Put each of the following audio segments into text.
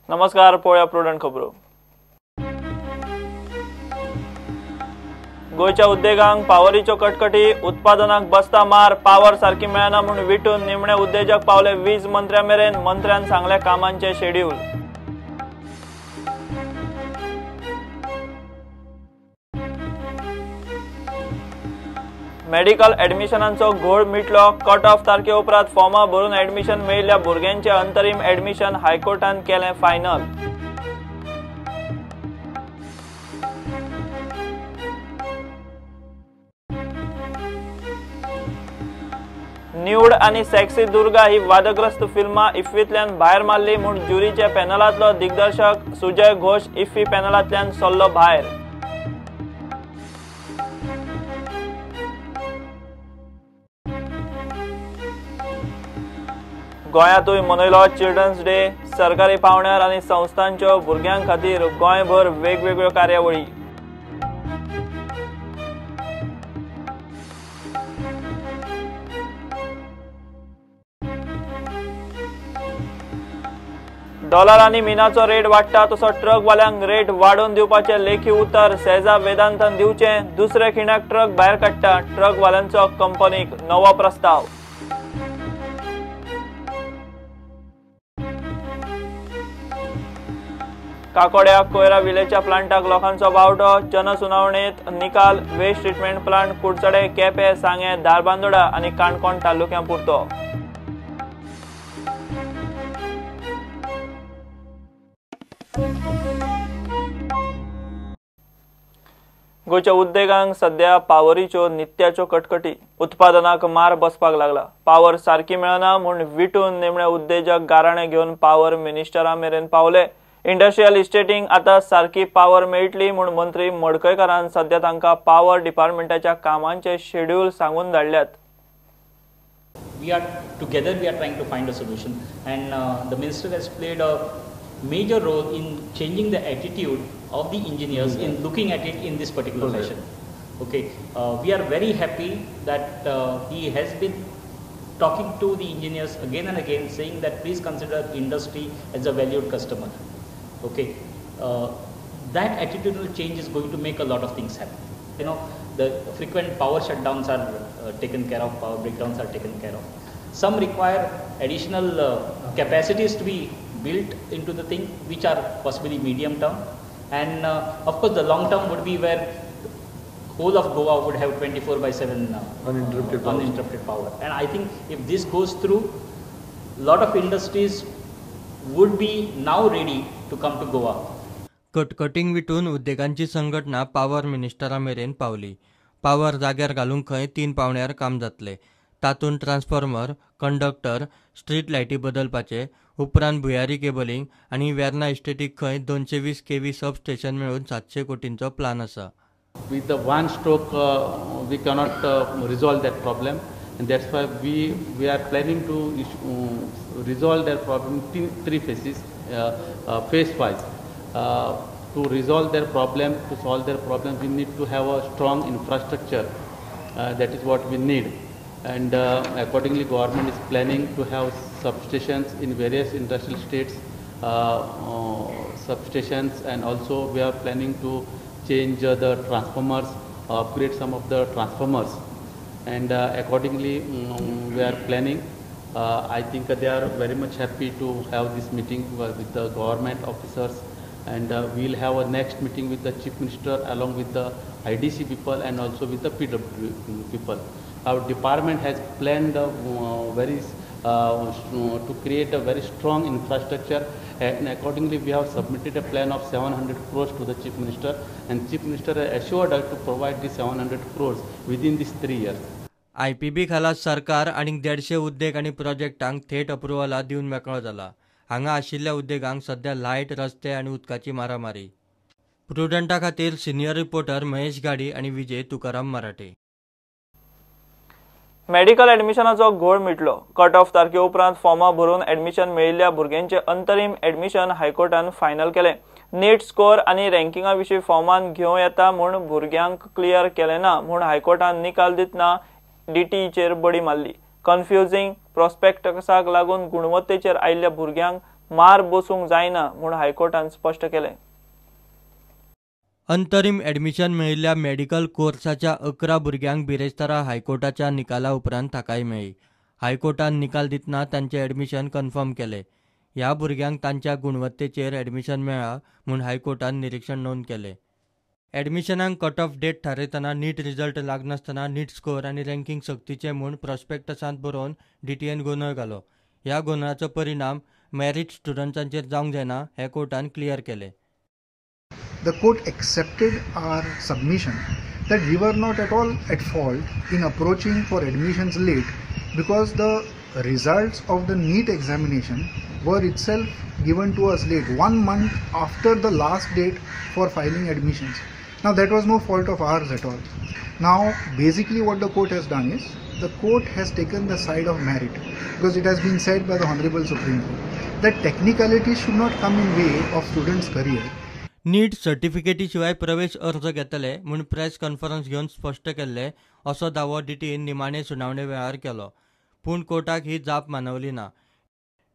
नमस्कार, पळोवया प्रुडंट खबरो. गोंयच्या उद्देगांक पावरीच्यो कटकटी, उत्पादनाक बसता मार, पावर सारकी मेळना म्हूण विटून निमणे उद्देजक पावले वीज मंत्र्या मेरेन. मंत्र्यान सांगले कामांचे शेड्यूल. मेडिकल ॲडमिशनांचो घोळ मिटलो. कट ऑफ तारखे उपरांत फॉर्मां भरून ॲडमिशन मेळिल्ल्या भुरग्यांचे अंतरीम ॲडमिशन हायकोर्टान केलें फायनल. न्यूड आनी सेक्सी दुर्गा ही वादग्रस्त फिल्मां इफ्फींतल्यान भायर मारली म्हूण ज्युरीच्या पॅनलांतलो दिग्दर्शक सुजय घोष इफ्फी पॅनलांतल्यान सरलो भायर. गोंयांतूय मनयलो चिल्ड्रन्स डे. सरकारी पावंड्यार आनी संस्थांच्यो भुरग्यां खातीर गोंयभर वेगवेगळ्यो कार्यावळी. डॉलर आनी मिनाचो रेट वाडटा तसो ट्रकवाल्यांक रेट वाडोवन दिवपाचें लेखी उतर सेजा वेदांतान दिवचें. दुसऱ्या खिणाक ट्रक भायर काडटा. ट्रकवाल्यांचो कंपनीक नवो प्रस्ताव. काकोड्या कोयरा विलेच्या प्लांटाक लोकांचो बावटो. जनसुनावणेंत निकाल. वेस्ट ट्रिटमेंट प्लांट कुडचडे, केपें, सांगें, धारबांदोडा आनी काणकोण तालुक्यां पुरतो. गोंयच्या उद्देगांक सध्या पावरीच्यो नित्याच्यो कटकटी. उत्पादनाक मार बसपाक लागला. पावर सारकी मेळना म्हूण विटून निमणे उद्देजक गाराणें घेवन पावर मिनिस्टरा मेरेन पावले. इंडस्ट्रियल इस्टेटींक आतां सारकी पावर मेळटली म्हूण मंत्री मडकयकारान सध्या तांकां पावर डिपार्टमेंटाच्या कामांचे शेड्यूल सांगून धाडल्यात. We are together, we are trying to find a solution, and the minister has played a major role in changing the attitude of the engineers in looking at it in this particular fashion. Okay, we are very happy that he has been talking to the engineers again and again, saying that please consider industry as a valued customer. Okay, that attitudinal change is going to make a lot of things happen. You know, the frequent power shutdowns are taken care of, power breakdowns are taken care of. Some require additional capacities to be built into the thing, which are possibly medium term, and of course the long term would be where whole of Goa would have 24/7 uninterrupted power. And I think if this goes through, lot of industries would be now ready to come to Goa. कटकटींक विटून उद्देगांची संघटना power मिनिस्टरा मेरेन पावली. Power जाग्यार घालूंक खंय 3 पावंड्यार काम जातलें. तातूंत ट्रान्सफॉर्मर, कंडक्टर, स्ट्रीट लायटी बदलपाचे, उपरांत भुयारी केबलिंग आनी वेर्ना इस्टेटीक खंय 220 केव्ही सब स्टेशन मेळून 700 कोटींचो प्लान आसा. With the one stroke we cannot resolve that problem, and that's why we are planning to resolve that problem in 3 phases, phase wise. To resolve their problem, to solve their problem, we need to have a strong infrastructure. That is what we need, and accordingly government is planning to have substations in various industrial states, substations, and also we are planning to change the transformers, upgrade some of the transformers, and accordingly we are planning. I think they are very much happy to have this meeting with the government officers, and we will have a next meeting with the Chief Minister along with the IDC people and also with the PW people. Our department has planned to create a very strong infrastructure, and accordingly we have submitted a plan of 700 crores to the Chief Minister, and Chief Minister assured us to provide this 700 crores within these 3 years. IPB खाला सरकार आनी 150 उद्देग आनी प्रोजेक्टांक थेट अप्रुवला दिवन मेकळो जाला. हांगा आशिल्ल्या उद्देगांक सध्या लायट, रस्ते आनी उदकाची मारामारी. प्रुडंटा खातीर सिनियर रिपोर्टर महेश गाडी आनी विजय तुकाराम मराठे. मेडिकल ॲडमिशनाचो घोळ मिटलो. कट ऑफ तारखे उपरांत फॉर्मां भरून ॲडमिशन मेळिल्ल्या भुरग्यांचे अंतरीम ॲडमिशन हायकोर्टान फायनल केलें. नीट स्कोर आनी रँकिंगा विशीं फॉर्मान घेवं येता म्हूण भुरग्यांक क्लियर केलें ना म्हूण हायकोर्टान निकाल दितना डीटीईचेर बडी मारली. कन्फ्युजींग प्रॉस्पेक्टसाक लागून गुणवत्तेचेर आयिल्ल्या भुरग्यांक मार बसूंक जायना म्हूण हायकोर्टान स्पश्ट केलें. अंतरीम एडमिशन मेळिल्ल्या मेडिकल कोर्साच्या 11 भुरग्यांक बिरेस्तारा हायकोर्टाच्या निकाला उपरांत थाकाय मेळ्ळी. हायकोर्टान निकाल दितना तांचें एडमिशन कन्फर्म केलें. ह्या भुरग्यांक तांच्या गुणवत्तेचेर एडमिशन मेळ्ळां म्हूण हायकोर्टान निरीक्षण नोंद केलें. एडमिशनाक कट ऑफ डेट थारयतना नीट रिजल्ट लागनासतना नीट स्कोर आनी रँकिंग सक्तीचें म्हूण प्रॉस्पेक्टसांत बरोवन डीटीएन गोंदळ घालो. ह्या गोंदळाचो परिणाम मॅरीट स्टुडंट्सांचेर जावंक जायना हें कोर्टान क्लियर केलें. The court accepted our submission that we were not at all at fault in approaching for admissions late because the results of the NEET examination were itself given to us late, 1 month after the last date for filing admissions. Now that was no fault of ours at all. Now basically what the court has done is, the court has taken the side of merit, because it has been said by the Honorable Supreme Court that technicalities should not come in way of students' career. NEET सर्टिफिकेटी शिवाय प्रवेश अर्ज घेतले म्हूण press conference घेवन स्पश्ट केल्ले असो दावो डीटीईन निमाणे सुनावणे वेळार केलो. पूण कोर्टाक ही जाप मानवली ना.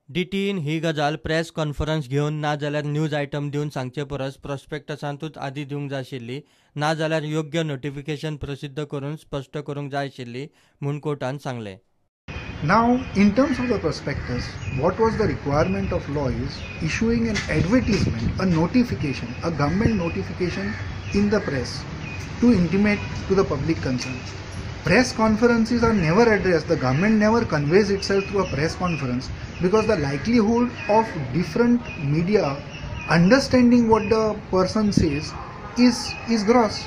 डीटीईन ही गजाल प्रेस कॉन्फरन्स घेवन ना जाल्यार न्यूज आयटम दिवन सांगचे परस प्रॉस्पेक्टसांतूच आदी दिवंक जाय आशिल्ली, ना जाल्यार योग्य नोटिफिकेशन प्रसिद्ध करून स्पश्ट करूंक जाय आशिल्ली म्हूण कोर्टान सांगलें. Now, in terms of the prospectus, what was the requirement of law is issuing an advertisement, a notification, a government notification in the press to intimate to the public concern. Press conferences are never addressed. The government never conveys itself through a press conference because the likelihood of different media understanding what the person says is gross.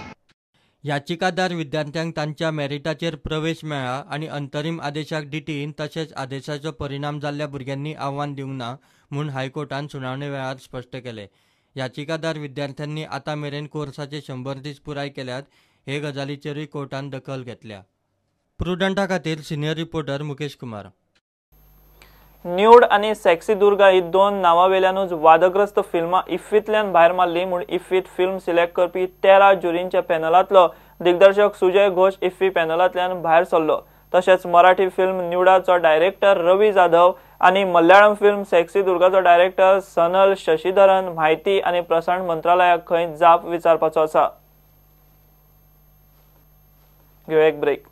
याचिकादार विद्यार्थ्यांक तांच्या मेरिटाचेर प्रवेश मेळ्ळा आनी अंतरीम आदेशाक डीटीईन तशेंच आदेशाचो परिणाम जाल्ल्या भुरग्यांनी आव्हान दिवंक ना म्हूण हायकोर्टान सुनावणे वेळार स्पश्ट केलें. याचिकादार विद्यार्थ्यांनी आतां मेरेन कोर्साचे 100 दीस पुराय केल्यात हे गजालीचेरूय कोर्टान दखल घेतल्या. प्रुडंटा खातीर senior reporter Mukesh Kumar. Nude आनी सेक्सी दुर्गा ही दोन नांवावेल्यानूच वादग्रस्त फिल्मां इफ्फींतल्यान भायर मारली म्हूण इफ्फींत फिल्म सिलेक्ट करपी 13 ज्युरींच्या पॅनलांतलो दिग्दर्शक सुजय घोष इफ्फी पॅनलांतल्यान भायर सरलो. तशेंच मराठी फिल्म न्यूडाचो डायरेक्टर रवी जाधव आनी मल्याळम फिल्म सेक्सी दुर्गाचो डायरेक्टर सनल शशीधरन म्हायती आनी प्रसारण मंत्रालयाक खंय जाप विचारपाचो आसा. घेवया एक ब्रेक.